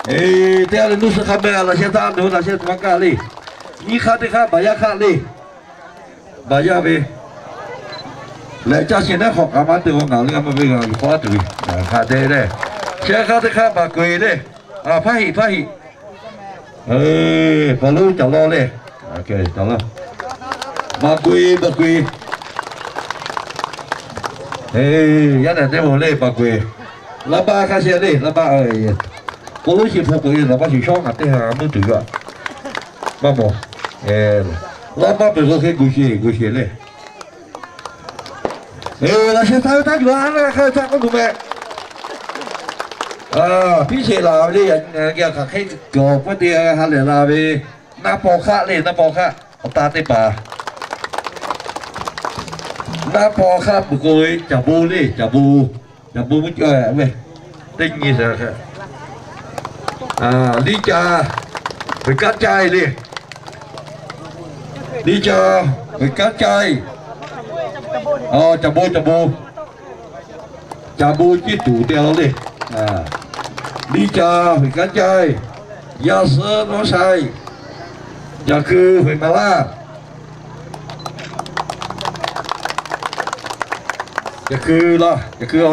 Eˬ, teˇ g'aˇ le nuˇ suh hk'a meh, laꞈ sheh htaˇ nawˬ hui laꞈ sheh tuˬ maˇ kaˇ le. Nyiˇ hk'aˇ teˇ hk'aˇ baˬ yaˇ hk'aˆ le. Baˬ yaˇ ve lehˬ, caˇ shehˍ naˉ hk'awꞈ k'aꞈ maˇ te-o, ngaˬ le g'a maˇ ve, ngaˬ yuˬ k'aw tuˬ ve, hk'a te le. Shehˍ hk'aˇ teˇ hk'aˇ baˬ k'oꞈ e le. Hpaˇ heˆ, hpaˇ heˆ. Paˍ lonˉ caˬ law le. Baˬ k'oꞈ e, baˬ k'oꞈ e. Yaˇ nehˬ teˇ moˍ le baˬ k'oꞈ e. Laˇ baˆ hk'a sheh le, laˇ baˆ. K'o lonˉ shehˍ hpu k'oꞈ e, laˇ baˆ shehˍ shawˉ ngaˬ teˇ ha mvuhˇ tuˬ yaˇ. Maˇ mawˬ. Laˇ baˆ peuˬ k'o hk'e guˬ sheˍ, guˬ sheˍ le. Laꞈ sheh htaˇ ve htaˇ yuˬ a, laꞈ sheh htaˇ k'oˆ tuˬ meh. Piˇ sheˍ laˬ ve le, yaꞈ nyi ngaˬ hui geh hk'aˬ hk'e cawˬ peuˬ te ha lehˬ la ve, naˆ paw hk'aˆ le, naˆ paw hk'aˆ, awˬ ta teˇ paˍ. Naˆ paw hk'aˆ peuˬ k'o ve caˬ bon le, caˬ bon, caˬ bon mvuhˇ cawˇ ve teˇ nyi sheˍ. Liˇ ca, peuˬ kanˉ caˇ e le. Liˇ ca, peuˬ kanˉ caˇ e. Caˬ bon, caˬ bon. Caˬ bon ciˇ tuˬ te a le. Liˇ ca, peuˬ kanˉ caˇ e. Yaˇ suhˉ nawˉ sha e. Caˬ keu, peuˬ ma laˇ. Caˬ keu la, caˬ keu a.